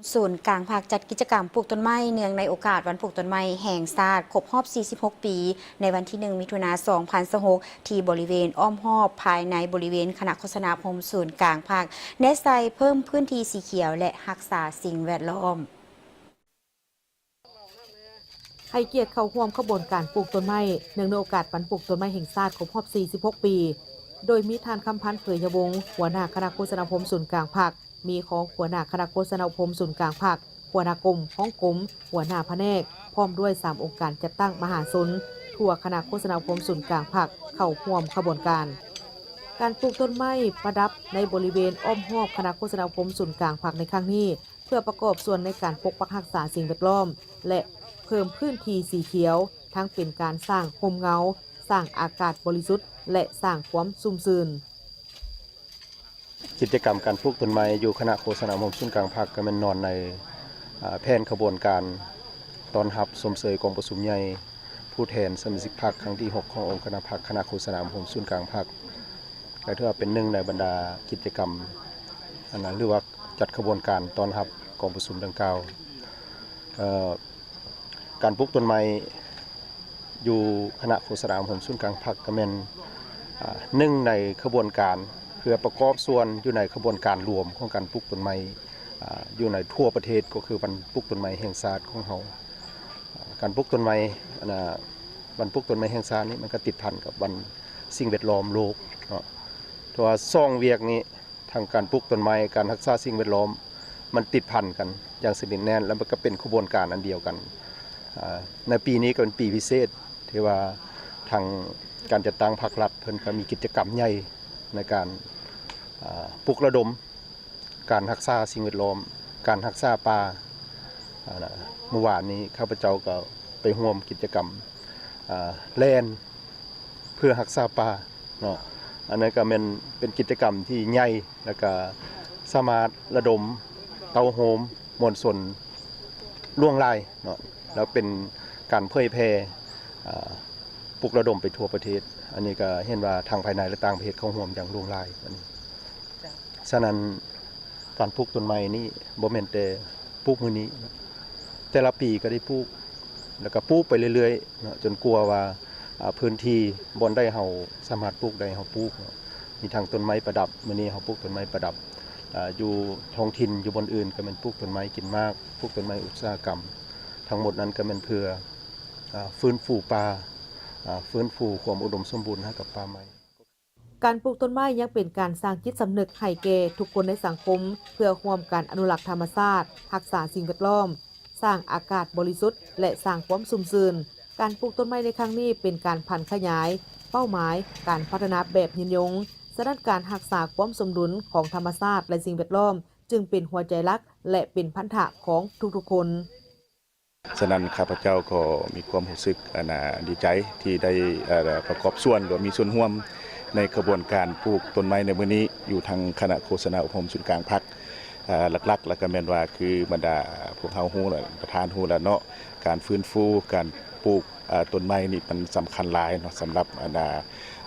ສູນກາງພັກຈັດກິດຈະກຳປູກຕົ້ນໄມ້ເນື່ອງໃນໂອກາດວັນປູກຕົ້ນໄມ້ແຫ່ງຊາດຄົບຮອບສີ່ສິບຫົກປີ ໃນວັນທີໜຶ່ງ ມິຖຸນາ ສອງພັນຊາວຫົກ ທີ່ບໍລິເວນອ້ອມຮອບພາຍໃນບໍລິເວນຄະນະໂຄສະນາອົບຮົມສູນກາງພັກ ແນໃສ່ເພີ່ມພື້ນທີ່ສີຂຽວ ແລະ ຮັກສາສິ່ງແວດລ້ອມ. ໃຫ້ກຽດເຂົ້າຮ່ວມຂະບວນການປູກຕົ້ນໄມ້ ເນື່ອງໃນໂອກາດວັນປູກຕົ້ນໄມ້ແຫ່ງຊາດຄົບຮອບສີ່ສິບຫົກປີ ໂດຍມີທ່ານ ຄຳພັນ ເຜີຍຍະວົງ ຫົວໜ້າຄະນະໂຄສະນາອົບຮົມສູນກາງພັກ, ມີຮອງຫົວໜ້າຄະນະໂຄສະນາອົບຮົມສູນກາງພັກ, ຫົວໜ້າກົມ, ຮອງກົມ, ຫົວໜ້າພະແນກ ພ້ອມດ້ວຍສາມອົງການຈັດຕັ້ງມະຫາຊົນທົ່ວຄະນະໂຄສະນາອົບຮົມສູນກາງພັກ ເຂົ້າຮ່ວມຂະບວນການ. ການປູກຕົ້ນໄມ້ປະດັບໃນບໍລິເວນອ້ອມຮອບຄະນະໂຄສະນາອົບຮົມສູນກາງພັກໃນຄັ້ງນີ້ ເພື່ອປະກອບສ່ວນໃນການປົກປັກຮັກສາສິ່ງແວດລ້ອມ ແລະ ເພີ່ມພື້ນທີ່ສີຂຽວ ທັງເປັນການສ້າງຮົ່ມເງົາ, ສ້າງອາກາດບໍລິສຸດ ແລະ ສ້າງຄວາມຊຸ່ມຊື່ນ. ກິດຈະກຳການປູກຕົ້ນໄມ້ຢູ່ຄະນະໂຄສະນາອົບຮົມສູນກາງພັກ ກໍແມ່ນນອນໃນ ອາ ແຜນຂະບວນການຕ້ອນຮັບຊົມເຊີຍກອງປະຊຸມໃຫຍ່ຜູ້ແທນສະມາຊິກພັກຄັ້ງທີຫົກ ຂອງອົງຄະນະພັກຄະນະໂຄສະນາອົບຮົມສູນກາງພັກ ກໍຖືວ່າເປັນໜຶ່ງໃນບັນດາກິດຈະກຳ ອັນນັ້ນ ຫຼືວ່າຈັດຂະບວນການຕ້ອນຮັບກອງປະຊຸມດັ່ງກ່າວ. ເອີ ການປູກຕົ້ນໄມ້ຢູ່ຄະນະໂຄສະນາອົບຮົມສູນກາງພັກ ກໍແມ່ນ ອາ ໜຶ່ງໃນຂະບວນການ ເພື່ອປະກອບສ່ວນຢູ່ໃນຂະບວນການລວມຂອງການປູກຕົ້ນໄມ້ ອາ ຢູ່ໃນທົ່ວປະເທດ ກໍຄືວັນປູກຕົ້ນໄມ້ແຫ່ງຊາດຂອງເຮົາ. ການປູກຕົ້ນໄມ້ ອັນນ່າ ວັນປູກຕົ້ນໄມ້ແຫ່ງຊາດນີ້ ມັນກໍຕິດພັນກັບວັນສິ່ງແວດລ້ອມໂລກເນາະ ເພາະວ່າສອງວຽກນີ້ ທັງການປູກຕົ້ນໄມ້ ການຮັກສາສິ່ງແວດລ້ອມ ມັນຕິດພັນກັນຢ່າງສະໜິດແໜ້ນ ແລ້ວມັນກໍເປັນຂະບວນການອັນດຽວກັນ. ອາ ໃນປີນີ້ກໍເປັນປີພິເສດ ທີ່ວ່າທາງການຈັດຕັ້ງພາກລັດ ເພິ່ນກໍມີກິດຈະກຳໃຫຍ່ໃນການ ອາ ປຸກລະດົມ ການຮັກສາສິ່ງແວດລ້ອມ, ການຮັກສາປ່າ. ອາ ມື້ວານນີ້ຂ້າພະເຈົ້າກໍໄປຮ່ວມກິດຈະກຳ ອາ ແລ່ນເພື່ອຮັກສາປ່າເນາະ. ອັນນັ້ນກໍແມ່ນເປັນກິດຈະກຳທີ່ໃຫຍ່ ແລ້ວກໍສາມາດລະດົມເຕົ້າໂຮມມວນຊົນຫຼວງຫຼາຍເນາະ ແລ້ວເປັນການເຜີຍແຜ່ ອາ ປຸກລະດົມໄປທົ່ວປະເທດ. ອັນນີ້ກໍເຫັນວ່າທັງພາຍໃນ ແລະ ຕ່າງປະເທດເຂົ້າຮ່ວມຢ່າງຫຼວງຫຼາຍ. ອັນນີ້ ສະນັ້ນ ການປູກຕົ້ນໄມ້ນີ້ບໍ່ແມ່ນແຕ່ປູກມື້ນີ້ ແຕ່ລະປີກໍໄດ້ປູກ ແລ້ວກໍປູກໄປເລື້ອຍໆເນາະ ຈົນກວ່າວ່າ ອາ ພື້ນທີ່ບ່ອນໃດເຮົາສາມາດປູກໄດ້ ເຮົາປູກເນາະ. ມີທັງຕົ້ນໄມ້ປະດັບ ມື້ນີ້ເຮົາປູກຕົ້ນໄມ້ປະດັບ ອາ ຢູ່ທ້ອງຖິ່ນ ຢູ່ບ່ອນອື່ນກໍແມ່ນປູກຕົ້ນໄມ້ກິນໝາກ ປູກຕົ້ນໄມ້ອຸດສາຫະກຳ. ທັງໝົດນັ້ນກໍແມ່ນເພື່ອ ອາ ຟື້ນຟູປ່າ ອາ ຟື້ນຟູຄວາມອຸດົມສົມບູນໃຫ້ກັບປ່າໄມ້. ການປູກຕົ້ນໄມ້ຍັງເປັນການສ້າງຈິດສຳນຶກໃຫ້ແກ່ທຸກຄົນໃນສັງຄົມ ເພື່ອຮ່ວມກັນອະນຸລັກທຳມະຊາດ, ຮັກສາສິ່ງແວດລ້ອມ, ສ້າງອາກາດບໍລິສຸດ ແລະ ສ້າງຄວາມຊຸ່ມຊື່ນ. ການປູກຕົ້ນໄມ້ໃນຄັ້ງນີ້ເປັນການຜັນຂະຫຍາຍເປົ້າໝາຍການພັດທະນາແບບຍືນຍົງ. ສະນັ້ນ ການຮັກສາຄວາມສົມດຸນຂອງທຳມະຊາດ ແລະ ສິ່ງແວດລ້ອມ ຈຶ່ງເປັນຫົວໃຈຫຼັກ ແລະ ເປັນພັນທະຂອງທຸກໆຄົນ. ສະນັ້ນ ຂ້າພະເຈົ້າກໍມີຄວາມຮູ້ສຶກ ອັນນ່າ ດີໃຈທີ່ໄດ້ ເອີ ປະກອບສ່ວນ ຫຼືວ່າມີສ່ວນຮ່ວມໃນຂະບວນການປູກຕົ້ນໄມ້ໃນມື້ນີ້ ຢູ່ທາງຄະນະໂຄສະນາອົບຮົມສູນກາງພັກ. ເອີ ຫຼັກໆ ແລ້ວກໍແມ່ນວ່າ ຄືບັນດາພວກເຮົາຮູ້ແລ້ວ ປະທານຮູ້ແລ້ວເນາະ ການຟື້ນຟູ ການປູກ ເອີ ຕົ້ນໄມ້ນີ້ມັນສຳຄັນຫຼາຍເນາະ ສຳລັບ ອັນນ່າ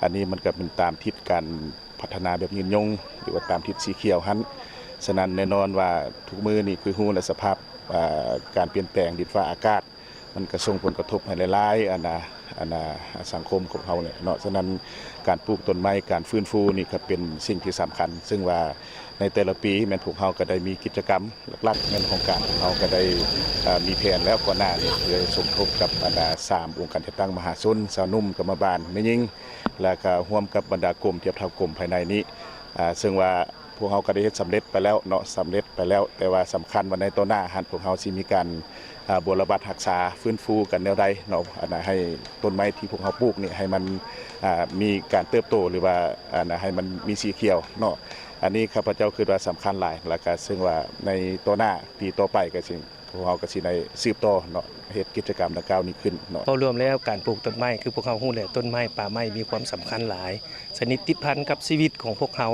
ອັນນີ້ມັນກໍເປັນຕາມທິດການ ພັດທະນາແບບຍືນຍົງ ຫຼືວ່າຕາມທິດສີຂຽວຫັ້ນ. ສະນັ້ນ ແນ່ນອນວ່າທຸກມື້ນີ້ຄືຮູ້ແລ້ວ ສະພາບ ອາ ການປ່ຽນແປງດິນຟ້າອາກາດ ມັນກະສົ່ງຜົນກະທົບໃຫ້ຫຼາຍໆ ອັນນ່າ ອັນນ່າ ສັງຄົມຂອງເຮົານີ້ເນາະ. ສະນັ້ນ ການປູກຕົ້ນໄມ້ ການຟື້ນຟູນີ້ກະເປັນສິ່ງທີ່ສຳຄັນ ເຊິ່ງວ່າໃນແຕ່ລະປີແມ່ນພວກເຮົາກະໄດ້ມີກິດຈະກຳ ຫຼັກໆ ແມ່ນໂຄງການຂອງເຮົາກະໄດ້ ເອີ ມີແຜນແລ້ວກ່ອນໜ້ານີ້ ເພື່ອສົມທົບກັບບັນດາສາມອົງການຈັດຕັ້ງມະຫາຊົນ ຊາວໜຸ່ມ ກຳມະບານ ແມ່ຍິງ ແລ້ວກະຮ່ວມກັບບັນດາກົມທຽບເທົ່າກົມພາຍໃນນີ້ ອາ ເຊິ່ງວ່າພວກເຮົາກະໄດ້ເຮັດສຳເລັດໄປແລ້ວເນາະ ສຳເລັດໄປແລ້ວ ແຕ່ວ່າສຳຄັນວ່າໃນຕໍ່ໜ້າຫັ້ນ ພວກເຮົາຊິມີການ ອາ ບົວລະບັດຮັກສາຟື້ນຟູກັນແນວໃດເນາະ ອັນນ່າ ໃຫ້ຕົ້ນໄມ້ທີ່ພວກເຮົາປູກນີ້ໃຫ້ມັນ ອາ ມີການເຕີບໂຕ ຫຼືວ່າ ອັນນ່າ ໃຫ້ມັນມີສີຂຽວເນາະ. ອັນນີ້ຂ້າພະເຈົ້າຄິດວ່າສຳຄັນຫຼາຍ ແລ້ວກະເຊິ່ງວ່າໃນຕໍ່ໜ້າ ປີຕໍ່ໄປກະຊິ ພວກເຮົາກະຊິໄດ້ສືບຕໍ່ເນາະ ເຮັດກິດຈະກຳດັ່ງກ່າວນີ້ຂຶ້ນເນາະ. ເວົ້າລວມແລ້ວ ການປູກຕົ້ນໄມ້ ຄືພວກເຮົາຮູ້ແຫຼະ ຕົ້ນໄມ້ ປ່າໄມ້ ມີຄວາມສຳຄັນຫຼາຍ ສະໜິດຕິດພັນກັບຊີວິດຂອງພວກເຮົາ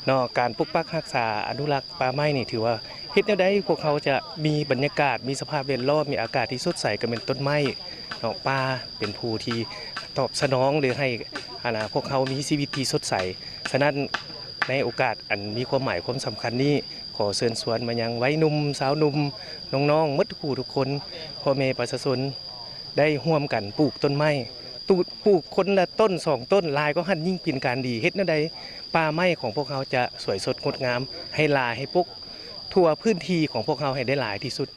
ເນາະ. ການປົກປັກຮັກສາ ອະນຸລັກປ່າໄມ້ນີ້ ຖືວ່າເຮັດແນວໃດພວກເຮົາຈະມີບັນຍາກາດ ມີສະພາບແວດລ້ອມ ມີອາກາດທີ່ສົດໃສ ກະແມ່ນຕົ້ນໄມ້ເນາະ. ປ່າເປັນຜູ້ທີ່ຕອບສະໜອງ ຫຼື ໃຫ້ ອັນນ່າ ພວກເຮົາມີຊີວິດທີ່ສົດໃສ. ສະນັ້ນ ໃນໂອກາດອັນມີຄວາມໝາຍຄວາມສຳຄັນນີ້ ຂໍເຊີນຊວນມາຍັງໄວໜຸ່ມ ຊາວໜຸ່ມ ນ້ອງໆ ໝົດທຸກຜູ້ທຸກຄົນ ພໍ່ແມ່ປະຊາຊົນ ໄດ້ຮ່ວມກັນປູກຕົ້ນໄມ້ ຕູ ປູກຄົນລະຕົ້ນສອງຕົ້ນ ຫຼາຍກວ່າຫັ້ນຍິ່ງເປັນການດີ. ເຮັດແນວໃດປ່າໄມ້ຂອງພວກເຮົາຈະສວຍສົດງົດງາມ ໃຫ້ຫຼາຍ ໃຫ້ປົກທົ່ວພື້ນທີ່ຂອງພວກເຮົາໃຫ້ໄດ້ຫຼາຍທີ່ສຸດ.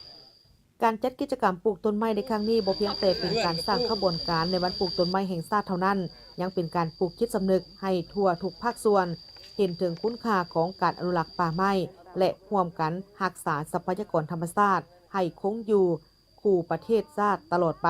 ການຈັດກິດຈະກຳປູກຕົ້ນໄມ້ໃນຄັ້ງນີ້ ບໍ່ພຽງແຕ່ເປັນການສ້າງຂະບວນການໃນວັນປູກຕົ້ນໄມ້ແຫ່ງຊາດເທົ່ານັ້ນ, ຍັງເປັນການປູກຈິດສຳນຶກໃຫ້ທົ່ວທຸກພາກສ່ວນ ເຫັນເຖິງຄຸນຄ່າຂອງການອະນຸລັກປ່າໄມ້ ແລະ ຮ່ວມກັນຮັກສາຊັບພະຍາກອນທຳມະຊາດໃຫ້ຄົງຢູ່ຄູ່ປະເທດຊາດຕະຫຼອດໄປ.